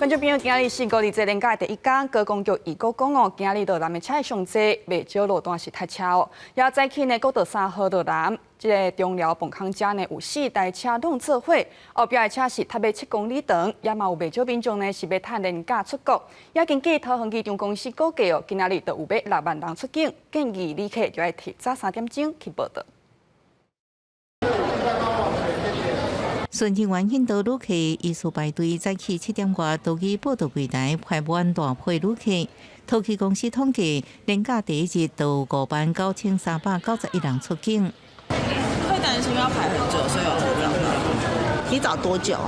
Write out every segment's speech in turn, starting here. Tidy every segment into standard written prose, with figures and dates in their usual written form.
觀眾朋友，今仔日是五二節連假第一工，高公局預估講哦，今仔日路南的車上濟，袂少路段是塞車哦。也早起呢，國道三號路南，這个中寮磅空遮呢有四台車攏做伙，後壁的車是塞欲7公里長，也嘛有袂少民眾呢是欲趁連假出國。也根據桃園機場公司估計哦，今仔日就有欲6萬人出境，建議旅客就愛提早3點鐘去報到。順人員引導旅客依序排隊，早起7點外到去報到櫃台排滿大批旅客。桃機公司統計，連假第一日就59,391人出境。會擔心要排很久，所以有提早到。提早多久？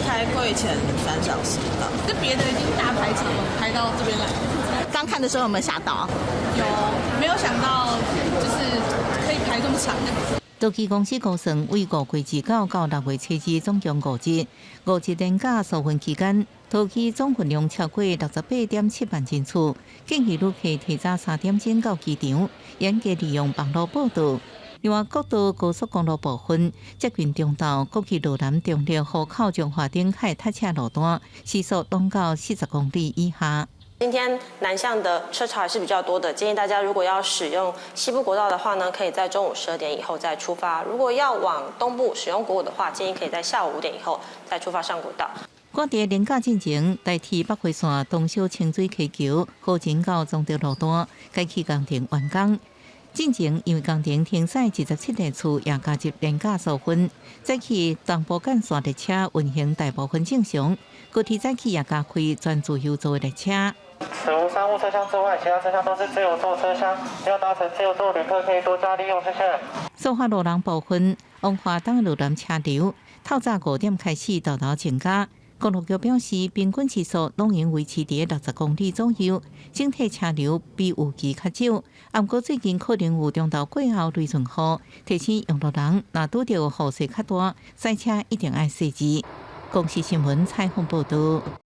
開櫃前3小時到。這別的已經大排長龍排到這邊來。剛看的時候有沒有嚇到？有，沒有想到就是可以排這麼長。桃機公司估算，為5月29到6月7日，總共5日，5日連假溯運期間，桃機總運量超過68.7萬人次。建議旅客提早3點鐘到機場，嚴格利用網路報到。另外，國道高速公路部分，接近中晝，過去路南中壢湖口中華頂海塞車路段，時速攏到40公里以下。今天南向的車潮還是比較多的，建議大家如果要使用西部國道的話呢，可以在中午12點以後再出發；如果要往東部使用國五的話，建議可以在下午5點以後再出發上國道。趕佇連假進前，台鐵北迴線東小清水溪橋好前到彰德路段，改期工程完工。進前因為工程停駛27列次，也加入連假溯運。早起東部幹線列車運行大部分正常，高鐵早起也加開全自由座列車。除商務車廂之外，其他車廂都是自由座車廂。要搭乘自由座旅客可以多加利用，謝謝。蘇花路人部分，往華東路南車流，透早5點開始沓沓增加。公路局表示，平均時速攏會維持佇60公里左右，整體車流比預期較少。毋過最近可能有中晝過後雷陣雨，提醒用路人若拄著雨勢較大，駛車一定愛細緻。公視新聞採訪報道。